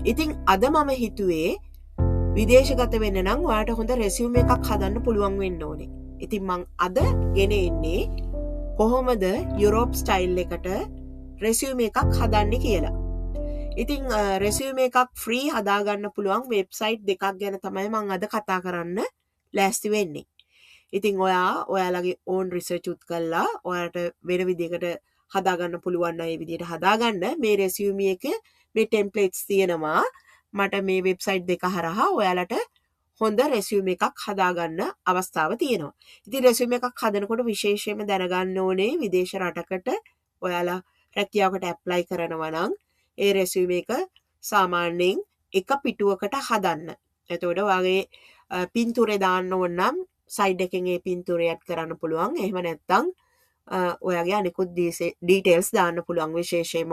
ඉතින් අද මම හිතුවේ විදේශගත වෙන්න නම් ඔයාට හොඳ රෙසියුම් එකක් හදන්න පුළුවන් වෙන්න ඕනේ. ඉතින් මං අද ගෙන එන්නේ කොහොමද යුරෝප් ස්ටයිල් එකට රෙසියුම් එකක් හදන්නේ කියලා. ඉතින් රෙසියුම් එකක් ෆ්‍රී හදාගන්න පුළුවන් වෙබ්සයිට් දෙකක් ගැන තමයි මං අද කතා කරන්න ලෑස්ති වෙන්නේ. ඉතින් ඔයාලගේ ඕන් රිසර්ච් උත් කරලා ඔයාලට වෙන විදිහකට හදාගන්න පුළුවන් නම් ඒ විදිහට හදාගන්න. මේ රෙසියුම් එකේ මේ ටෙම්ප්ලේට්ස් තියෙනවා. මට මේ වෙබ්සයිට් දෙක හරහා ඔයාලට හොඳ රෙසියුම් එකක් හදාගන්න අවස්ථාව තියෙනවා. ඉතින් රෙසියුම් එකක් හදනකොට විශේෂයෙන්ම දැනගන්න ඕනේ විදේශ රටකට ඔයාලා රැකියාවකට ඇප්ලයි කරනවා නම් ඒ රෙසියුම් එක සාමාන්‍යයෙන් එක පිටුවකට හදන්න. එතකොට ඔයාගේ පින්තූරේ දාන්න ඕන නම් සයිඩ් එකෙන් ඒ පින්තූරය ඇඩ් කරන්න පුළුවන්. එහෙම නැත්නම් ඔයාගේ අනිකුත් ඩීටේල්ස් දාන්න පුළුවන්. විශේෂයෙන්ම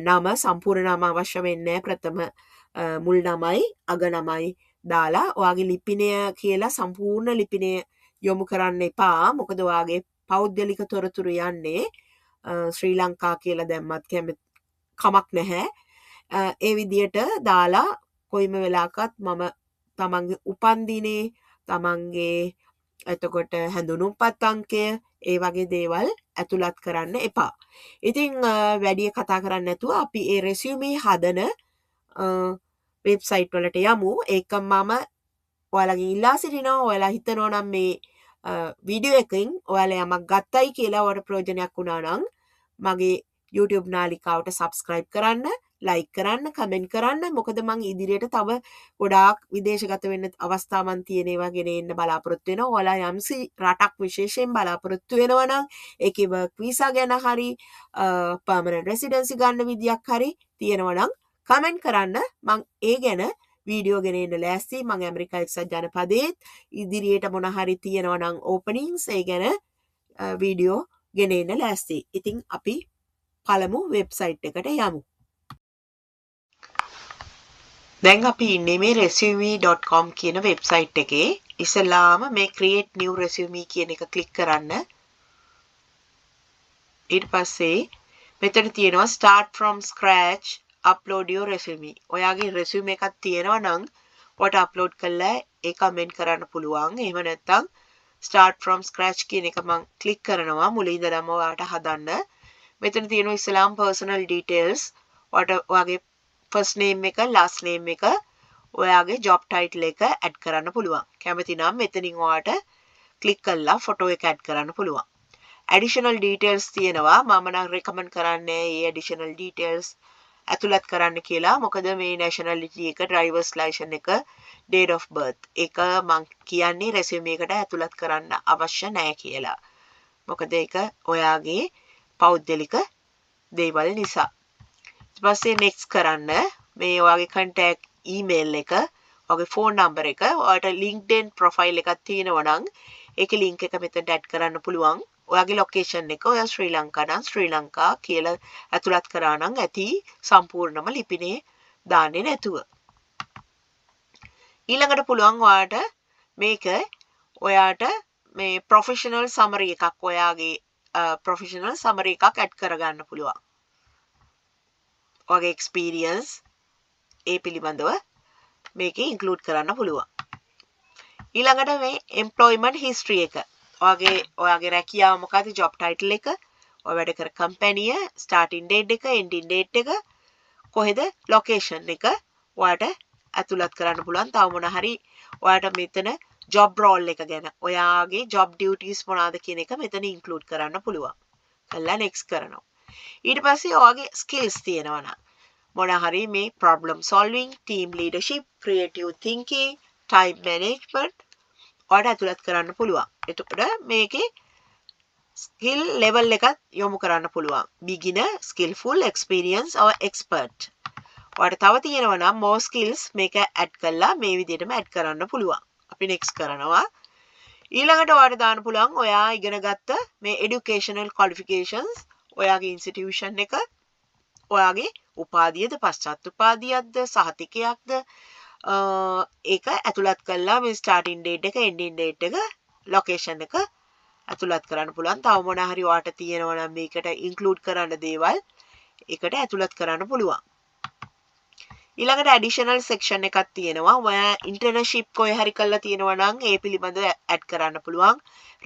නම, සම්පූර්ණ නම අවශ්‍ය වෙන්නේ නැහැ. ප්‍රථම මුල් නමයි අග නමයි දාලා ඔයාගේ ලිපිනය කියලා සම්පූර්ණ ලිපිනය යොමු කරන්න එපා. මොකද ඔයාගේ පෞද්ගලික තොරතුරු යන්නේ ශ්‍රී ලංකා කියලා දැම්මත් කමක් නැහැ. ඒ විදියට දාලා කොයිම වෙලාවකත් මම තමන්ගේ උපන්දිනේ, තමන්ගේ එතකොට හැඳුනුම්පත් අංකය, ඒ වගේ දේවල් ඇතුළත් කරන්න එපා. ඉතින් වැඩි කතා කරන්න නැතුව අපි ඒ රෙසියුමේ හදන වෙබ්සයිට් වලට යමු. ඒක මම ඔයාලගෙන් ඉල්ලා සිටිනවා. ඔයාලා හිතනවා නම් මේ වීඩියෝ එකෙන් ඔයාලා යමක් ගත්තයි කියලා ඔයාලට ප්‍රයෝජනයක් වුණා නම් මගේ YouTube නාලිකාවට සබ්ස්ක්‍රයිබ් කරන්න, ලයික් කරන්න, කමෙන්ට් කරන්න. මොකද මං ඉදිරියට තව ගොඩාක් විදේශගත වෙන්න අවස්ථාවන් තියෙන ඒවා ගෙන එන්න බලාපොරොත්තු වෙනවා. ඔයාලා යම්සි රටක් විශේෂයෙන් බලාපොරොත්තු වෙනවා නම් ඒකේ වර්ක් වීසා ගැන හරි, පර්මනන්ට් රෙසිඩන්සි ගන්න විදියක් හරි තියෙනවා නම් කමෙන්ට් කරන්න. මං ඒ ගැන වීඩියෝ ගෙන එන්න ලෑස්ති. මං ඇමරිකා එක්සත් ජනපදයේත් ඉදිරියට මොන හරි තියෙනවා නම් ඕපනින්ග්ස් ඒ ගැන වීඩියෝ ගෙන එන්න ලෑස්ති. ඉතින් අපි පළමු වෙබ්සයිට් එකට යමු. දැන් අපි ඉන්නේ මේ resume.com කියන වෙබ්සයිට් එකේ. ඉස්සෙල්ලාම මේ create new resume කියන එක ක්ලික් කරන්න. ඊට පස්සේ මෙතන තියෙනවා start from scratch, upload your resume. ඔයාගේ resume එකක් තියෙනවා නම් ඔයාට අප්ලෝඩ් කරලා ඒ කමෙන්ට් කරන්න පුළුවන්. එහෙම නැත්නම් start from scratch කියන එක මං ක්ලික් කරනවා මුලින් ඉඳලම ඔයාට හදන්න. මෙතන තියෙනවා ඉස්සෙල්ලාම personal details. ඔයාට ඔයාගේ first name එක, last name එක, ඔයාගේ job title එක ඇඩ් කරන්න පුළුවන්. කැමති නම් මෙතනින් ඔයාට ක්ලික් කරලා ෆොටෝ එක ඇඩ් කරන්න පුළුවන්. Additional details තියෙනවා. මම නම් රෙකමන්ඩ් කරන්නේ මේ additional details ඇතුළත් කරන්න කියලා. මොකද මේ nationality එක, driver's license එක, date of birth ඒක මං කියන්නේ resume එකට ඇතුළත් කරන්න අවශ්‍ය නෑ කියලා. මොකද ඒක ඔයාගේ පෞද්ගලික දේවල් නිසා. ඊට පස්සේ next කරන්න. මේ ඔයාගේ contact email එක, ඔයාගේ phone number එක, ඔයාට LinkedIn profile එකක් තියෙනවා නම් ඒකේ link එක මෙතනට add කරන්න පුළුවන්. ඔයාගේ location එක ඔයා ශ්‍රී ලංකා නම් ශ්‍රී ලංකා කියලා ඇතුළත් කරා නම් ඇති, සම්පූර්ණම ලිපිනේ දාන්නේ නැතුව. ඊළඟට පුළුවන් ඔයාට මේක ඔයාට මේ professional summary එකක්, ඔයාගේ professional summary එකක් ඇඩ් කරගන්න පුළුවන්. ඔයාගේ experience ඒ පිළිබඳව මේකේ ඉන්ක්ලූඩ් කරන්න පුළුවන්. ඊළඟට මේ employment history එක. ඔයාගේ රැකියාව මොකද්ද, job title එක, ඔය වැඩ කර කම්පැනිය, starting date එක, ending date එක, කොහෙද location එක ඔයාට ඇතුළත් කරන්න පුළුවන්. තව මොන හරි ඔයාට මෙතන job role එක ගැන, ඔයාගේ job duties මොනවාද කියන එක මෙතන ඉන්ක්ලූඩ් කරන්න පුළුවන්. කළා next කරනවා. ඊට පස්සේ ඔයාගේ skills තියෙනවා නම් මොන හරි මේ problem solving, team leadership, creative thinking, time management ඔයාට ඇතුළත් කරන්න පුළුවන්. එතකොට මේකේ skill level එකත් යොමු කරන්න පුළුවන්. Beginner, skillful, experience or expert. ඔයාට තව තියෙනවා නම් more skills මේක ඇඩ් කරලා මේ විදිහටම ඇඩ් කරන්න පුළුවන්. අපි next කරනවා. ඊළඟට ඔයාට දාන්න පුළුවන් ඔයා ඉගෙන ගත්ත මේ educational qualifications, ඔයාගේ institution එක, ඔයාගේ උපාධියද පශ්චාත් උපාධියක්ද සහතිකයක්ද ඒක ඇතුළත් කරලා මේ ස්ටාර්ටින් ඩේට් එක, එන්ඩින් ඩේට් එක, ලොකේෂන් එක ඇතුළත් කරන්න පුළුවන්. තව මොන හරි ඔයාට තියෙනවා නම් මේකට ඉන්ක්ලූඩ් කරන්න දේවල් ඒකට ඇතුළත් කරන්න පුළුවන්. ඊළඟට ඇඩිෂනල් සෙක්ෂන් එකක් තියෙනවා. ඔයා ඉන්ටර්න්ෂිප් කොහේ හරි කරලා තියෙනවා නම් ඒ පිළිබඳව ඇඩ් කරන්න පුළුවන්.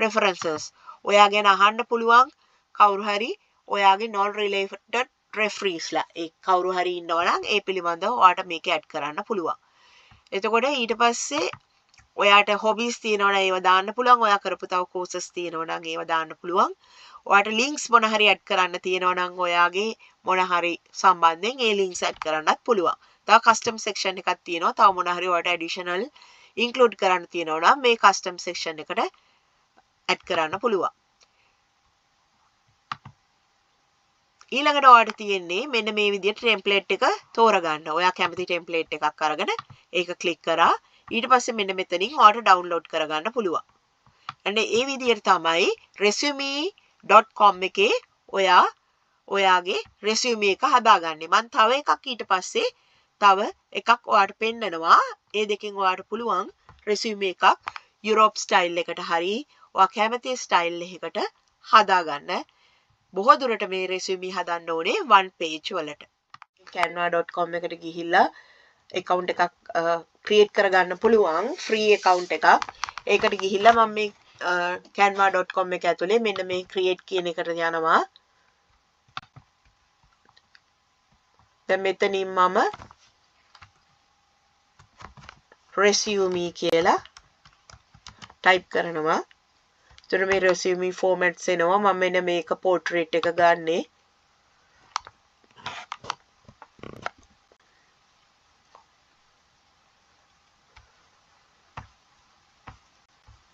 රෙෆරන්සස් ඔයා ගැන අහන්න පුළුවන් කවුරු හරි ඔයාගේ නොන් රිලේටඩ් රෙෆරීස්ලා ඒ කවුරු හරි ඉන්නවා නම් ඒ පිළිබඳව ඔයාට මේක ඇඩ් කරන්න පුළුවන්. එතකොට ඊට පස්සේ ඔයාට හොබීස් තියෙනවා නම් ඒවා දාන්න පුළුවන්. ඔයා කරපු තව කෝසස් තියෙනවා නම් ඒවා දාන්න පුළුවන්. ඔයාට ලින්ක්ස් මොන හරි ඇඩ් කරන්න තියෙනවා නම් ඔයාගේ මොන හරි සම්බන්ධයෙන් ඒ ලින්ක්ස් ඇඩ් කරන්නත් පුළුවන්. තව කස්ටම් සෙක්ෂන් එකක් තියෙනවා. තව මොන හරි ඔයාට ඇඩිෂනල් ඉන්ක්ලූඩ් කරන්න තියෙනවා නම් මේ කස්ටම් සෙක්ෂන් එකට ඇඩ් කරන්න පුළුවන්. ඊළඟට ඔයාට තියෙන්නේ මෙන්න මේ විදිහට ටෙම්ප්ලේට් එක තෝරගන්න. ඔයා කැමති ටෙම්ප්ලේට් එකක් අරගෙන ඒක ක්ලික් කරා. ඊට පස්සේ මෙන්න මෙතනින් ඔයාට ඩවුන්ලෝඩ් කරගන්න පුළුවන්. අන්න ඒ විදිහට තමයි resume.com එකේ ඔයා ඔයාගේ රෙසියුමි එක හදාගන්නේ. මං තව එකක් ඊට පස්සේ තව එකක් ඔයාට පෙන්නනවා. ඒ දෙකෙන් ඔයාට පුළුවන් රෙසියුමි එකක් යුරෝප් ස්ටයිල් එකට හරි ඔයා කැමති ස්ටයිල් එකකට හදාගන්න. බොහෝ දුරට මේ රෙසියුමි හදන්න ඕනේ වන් පේජ් වලට. canva.com එකට ගිහිල්ලා ඇකවුන්ට් එකක් ක්‍රියේට් කරගන්න පුළුවන්, ෆ්‍රී ඇකවුන්ට් එකක්. ඒකට ගිහිල්ලා මම මේ canva.com එක ඇතුලේ මෙන්න මේ ක්‍රියේට් කියන එකට යනවා. දැන් මෙතනින් මම resume කියලා ටයිප් කරනවා. එතකොට මේ resume formats එනවා. මම මෙන්න මේක portrait එක ගන්නෙ.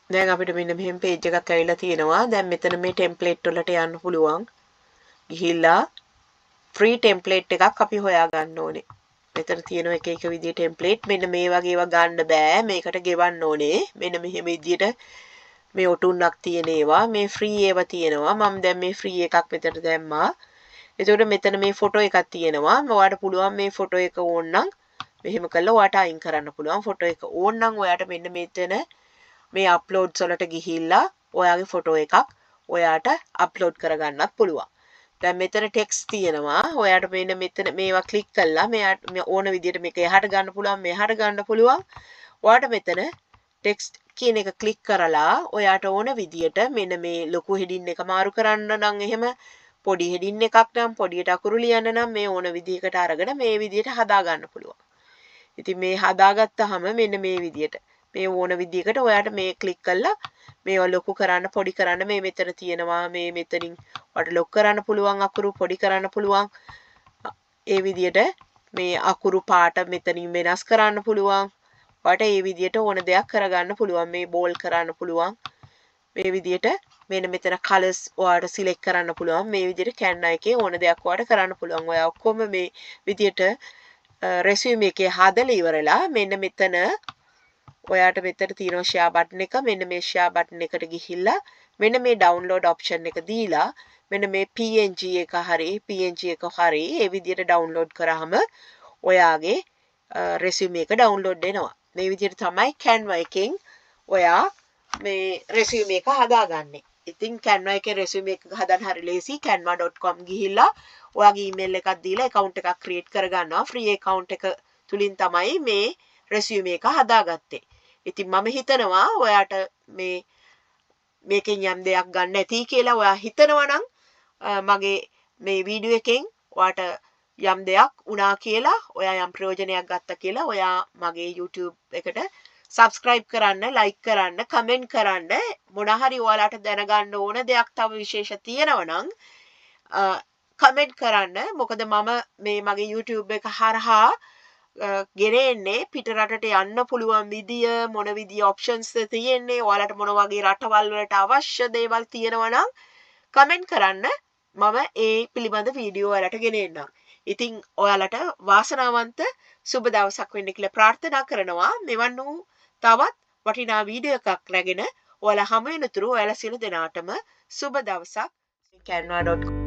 දැන් අපිට මෙන්න මෙහෙම පේජ් එකක් ඇවිල්ලා තියෙනවා. දැන් මෙතන මේ ටෙම්ප්ලේට් වලට යන්න පුළුවන්. ගිහිල්ලා ෆ්‍රී ටෙම්ප්ලේට් එකක් අපි හොයාගන්න ඕනේ. මෙතන තියෙන එක එක විදිහේ ටෙම්ප්ලේට්. මෙන්න මේ වගේ ඒවා ගන්න බෑ. මේකට ගෙවන්න ඕනේ. මෙන්න මෙහෙම විදිහට මේ ඔටුන්නක් තියෙන ඒවා මේ ෆ්‍රී ඒවා තියෙනවා. මම දැන් මේ ෆ්‍රී එකක් මෙතන දැම්මා. එතකොට මෙතන මේ ෆොටෝ එකක් තියෙනවා. ඔයාට පුළුවන් මේ ෆොටෝ එක ඕන නම් මෙහෙම කරලා ඔයාට අයින් කරන්න පුළුවන්. ෆොටෝ එක ඕන නම් ඔයාට මෙන්න මෙතන මේ අප්ලෝඩ්ස් වලට ගිහිල්ලා ඔයාගේ ෆොටෝ එකක් ඔයාට අප්ලෝඩ් කරගන්නත් පුළුවන්. දැන් මෙතන ටෙක්ස්ට් තියෙනවා. ඔයාට මෙන්න මෙතන මේවා ක්ලික් කරලා මෙයාට ඕන විදිහට මේක එහාට ගන්න පුළුවන්, මෙහාට ගන්න පුළුවන්. ඔයාට මෙතන ටෙක්ස්ට් කියන එක ක්ලික් කරලා ඔයාට ඕන විදිහට මෙන්න මේ ලොකු හෙඩින් එක මාරු කරන්න නම් එහෙම පොඩි හෙඩින් එකක් නම් පොඩියට අකුරු ලියන්න නම් මේ ඕන විදිහකට අරගෙන මේ විදිහට හදා ගන්න පුළුවන්. ඉතින් මේ හදාගත්තාම මෙන්න මේ විදිහට මේ ඕන විදිහකට ඔයාට මේ ක්ලික් කරලා මේවා ලොකු කරන්න පොඩි කරන්න මේ මෙතන තියෙනවා. මේ මෙතනින් ඔයාට ලොකු කරන්න පුළුවන්, අකුරු පොඩි කරන්න පුළුවන්. ඒ විදිහට මේ අකුරු පාට මෙතනින් වෙනස් කරන්න පුළුවන්. ඔයාට ඒ විදිහට ඕන දෙයක් කරගන්න පුළුවන්. මේ බෝල් කරන්න පුළුවන්. මේ විදිහට මෙන්න මෙතන කලර්ස් ඔයාට සිලෙක්ට් කරන්න පුළුවන්. මේ විදිහට Canva එකේ ඕන දෙයක් ඔයාට කරන්න පුළුවන්. ඔයා ඔක්කොම මේ විදිහට රෙසියුම් එකේ හදලා ඉවරලා මෙන්න මෙතන ඔයාට මෙතන තියෙනවා ෂෙයා බටන් එක. මෙන්න මේ ෂෙයා බටන් එකට ගිහිල්ලා මෙන්න මේ ඩවුන්ලෝඩ් ඔප්ෂන් එක දීලා මෙන්න මේ PNG එක හරි PNG එක හරි ඒ විදිහට ඩවුන්ලෝඩ් කරාම ඔයාගේ රෙසියුම් එක ඩවුන්ලෝඩ් වෙනවා. මේ විදිහට තමයි Canva එකෙන් ඔයා මේ රෙසියුම් එක හදාගන්නේ. ඉතින් Canva එකේ රෙසියුම් එක හදන්න හරි ලේසි. canva.com ගිහිල්ලා ඔයාගේ ඊමේල් එකක් දීලා ඇකවුන්ට් එකක් ක්‍රියේට් කරගන්නවා. ෆ්‍රී ඇකවුන්ට් එක තුලින් තමයි මේ රෙසියුම් එක හදාගත්තේ. ඉතින් මම හිතනවා ඔයාට මේකෙන් යම් දෙයක් ගන්න ඇති කියලා. ඔයා හිතනවා නම් මගේ මේ වීඩියෝ එකෙන් ඔයාට යම් දෙයක් වුණා කියලා, ඔයා යම් ප්‍රයෝජනයක් ගත්තා කියලා ඔයා මගේ YouTube එකට සබ්ස්ක්‍රයිබ් කරන්න, ලයික් කරන්න, කමෙන්ට් කරන්න. මොන හරි ඔයාලට දැනගන්න ඕන දෙයක් තව විශේෂ තියෙනවා නම් කමෙන්ට් කරන්න. මොකද මම මේ මගේ YouTube එක හරහා ගෙන එන්නේ පිට රටට යන්න පුළුවන් විදිය, මොන විදිය ඔප්ෂන්ස් තියෙන්නේ, ඔයාලට මොන වගේ රටවල් වලට අවශ්‍ය දේවල් තියෙනවා නම් කමෙන්ට් කරන්න. මම ඒ පිළිබඳ වීඩියෝ ඔයාලට ගෙන එන්නම්. ඉතින් ඔයාලට වාසනාවන්ත සුබ දවසක් වෙන්න කියලා ප්‍රාර්ථනා කරනවා. මෙවන් වූ තවත් වටිනා වීඩියෝ එකක් රැගෙන ඔයාලා හමු වෙනතුරු ඔයාලා සියලු දෙනාටම සුබ දවසක්. canva.com